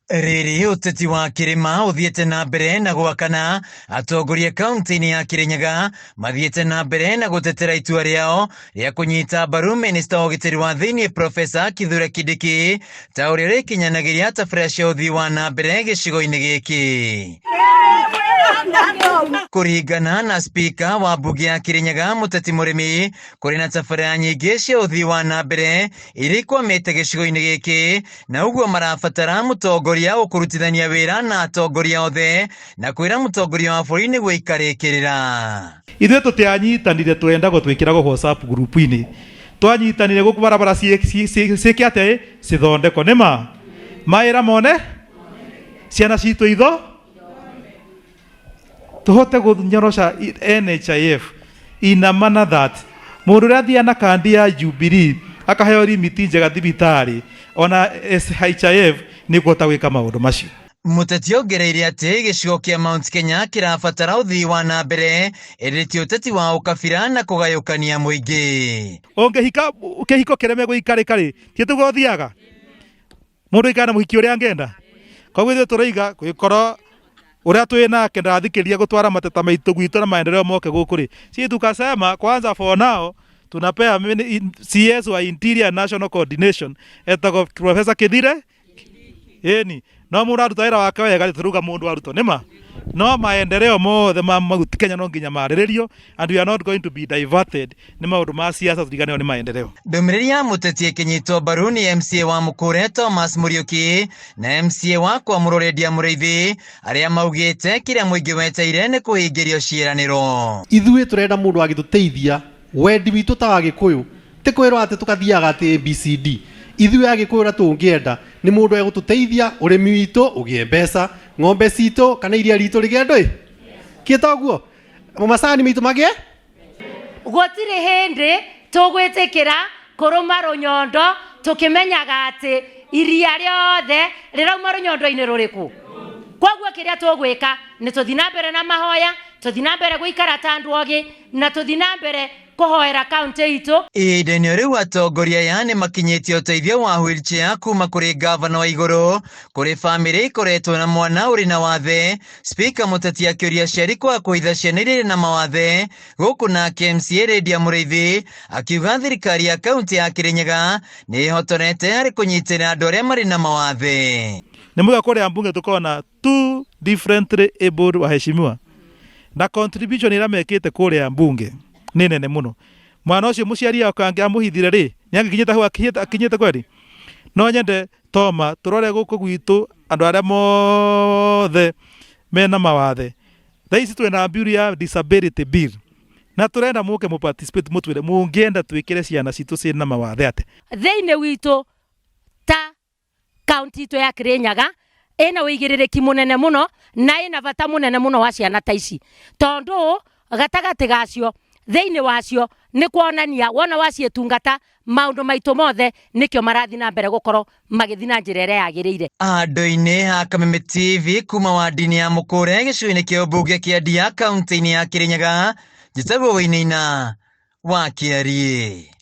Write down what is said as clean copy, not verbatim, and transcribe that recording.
Rĩrĩ ũteti wa kĩrĩma ũthiĩte na mbere na gwakana, atongoria kaunti-inĩ ya Kĩrĩnyaga mathiĩte na mbere na gũtetera itua rĩao rĩa kũnyita mbaru minista wa ũgitĩri wa thĩinĩ Profesa Kithure Kindiki ta ũrĩa ũrĩkinyanagĩria tabarĩra cia ũthii wa na mbere gĩcigo-inĩ gĩkĩ. Kũringana na spika wa mbunge ya Kĩrĩnyaga Mũteti Mũrĩmi, kũrĩ na tabarĩra nyingĩ cia ũthii wa na mbere iria ikwamĩte gĩcigo-inĩ gĩkĩ na ũguo marabatara mũtongoria ũkũrutithania wĩra na atongoria othe na kwĩra mũtongoria wa bũrũri nĩguo ikarĩkĩrĩra. Ithuĩ tũtianyitanire twenda gũtwĩkĩragwo WhatsApp group-inĩ, twanyitanire gũkũ barabara ciĩke atĩa ĩ cithondekwo nĩ ma mawĩra mone ciana citũ itho tũhote kũnyorosha NHIF in a manner that mũndũ ũrĩa athiaga na kandi ya Jubilee akaheo limit njega thibitarĩ ona SHIF nĩ kũhota gwĩka maũndũ macio. Mũteti ongereire atĩ gĩcigo kĩa Mount Kenya kĩrabatara ũthii wa na mbere ĩndĩ ti ũteti wa ũkabira na kũgayũkania mũingĩ. Ũngĩhika kĩhiko kĩreme gũikarĩka rĩ, ti tũguo ũthiaga mũndũ aikara na mũhiki ũrĩa angĩenda. Koguo ithuĩ tũroiga gũgĩkorwo ũrĩa twĩ nake ndarathikĩrĩria gũtwara mateta maitũ gwitũ na maendeleo moke gũkũ rĩ, si tukasema kwanza for now tunapea CS wa Interior National Coordination etagwo Professor Kithure ĩni no mũndũ aruta wĩra wake wega rĩ, tũrauga mũndũ arutwo nĩma no maendeleo mothe ma Mount Kenya no nginya marĩrĩrio and we are not going to be diverted nĩ maũndũ ma siasa tũriganĩrwo nĩ maendeleo. Ndũmĩrĩri ya mũteti ĩkĩnyitwo mbaru nĩ MCA wa Mũkũre Thomas Mũriũki na MCA wa Kwamũrwo Lydia Mũrĩithi arĩa maugĩte kĩrĩa mũingĩ weteire nĩ kũhingĩrio ciĩranĩro. Ithuĩ tũrenda mũndũ angĩtũteithia wendi witũ ta Agĩkũyũ ti kwĩrwo atĩ tũkathiaga atĩ ABCD. Ithuĩ Agĩkũyũ ũrĩa tũngĩenda nĩ mũndũ egũtũteithia ũrĩmi witũ ũgĩe mbeca, ng'ombe citũ kana iria ritũ rĩgĩe ndũĩ kĩ toguo macani maitũ magĩe. Gũtirĩ hĩndĩ tũgwĩtĩkĩra kũrũma rũnyondo tũkĩmenyaga atĩ iria rĩothe rĩrauma rũnyondo-inĩ rũrĩkũ. Koguo kĩrĩa tũgwĩka nĩ tũthiĩ na mbere na mahoya, tũthiĩ na mbere gũikara ta andũ ogĩ, na tũthiĩ na mbere kũhoera kaunti itũ. Ihinda-inĩ rĩu atongoria aya nĩ makinyĩtie ũteithio wa wheelchair kuma kũrĩ gavana wa igũrũ kũrĩ bamĩrĩ ikoretwo na mwana ũrĩ na wathe. Spika Mũteti akĩũria aciari kwaga kũhitha ciana iria irĩ na mawathe, gũkũ nake MCA Lydia Mũrĩithi akiuga thirikari ya kaunti ya Kĩrĩnyaga nĩ ĩhotorete harĩ kũnyitĩrĩra andũ arĩa marĩ na mawathe. Nĩ mwega kũrĩa mbunge tũkorwo na two differently abled waheshimiwa na contribution ĩrĩa mekĩte kũrĩa mbunge nĩ nene mũno. Mwana ũcio mũciari ake amũhithire rĩ, nĩ angĩkinyĩte hau akinyĩte kweli? No nyende Toma tũrore gũkũ gwitũ andũ arĩa mothe mena mawathe. Thaa ici twĩna bill ya disability bill na tũrenda mũke mũ participate mũtwĩre mũngĩenda twĩkĩre ciana citũ ciĩna mawathe atĩa. Thĩinĩ witũ ta kaunti itũ ya Kĩrĩnyaga ĩna ũigĩrĩrĩki mũnene mũno na ĩna bata mũnene mũno wa ciana ta ici, tondũ gatagatĩ gacio thĩinĩ wacio nĩ kuonania wona waciĩtungata maũndũ maitũ mothe nĩkĩo marathiĩ na mbere gũkorwo magĩthiĩ na njĩra ĩrĩa yagĩrĩire. Andũ-inĩ a Kameme TV kuma wandi-inĩ ya Mũkũre gĩcigo-inĩ kĩa ũmbunge kĩa Ndia kaunti-inĩ ya Kĩrĩnyaga, njĩtagwo Wainaina wa Kĩariĩ.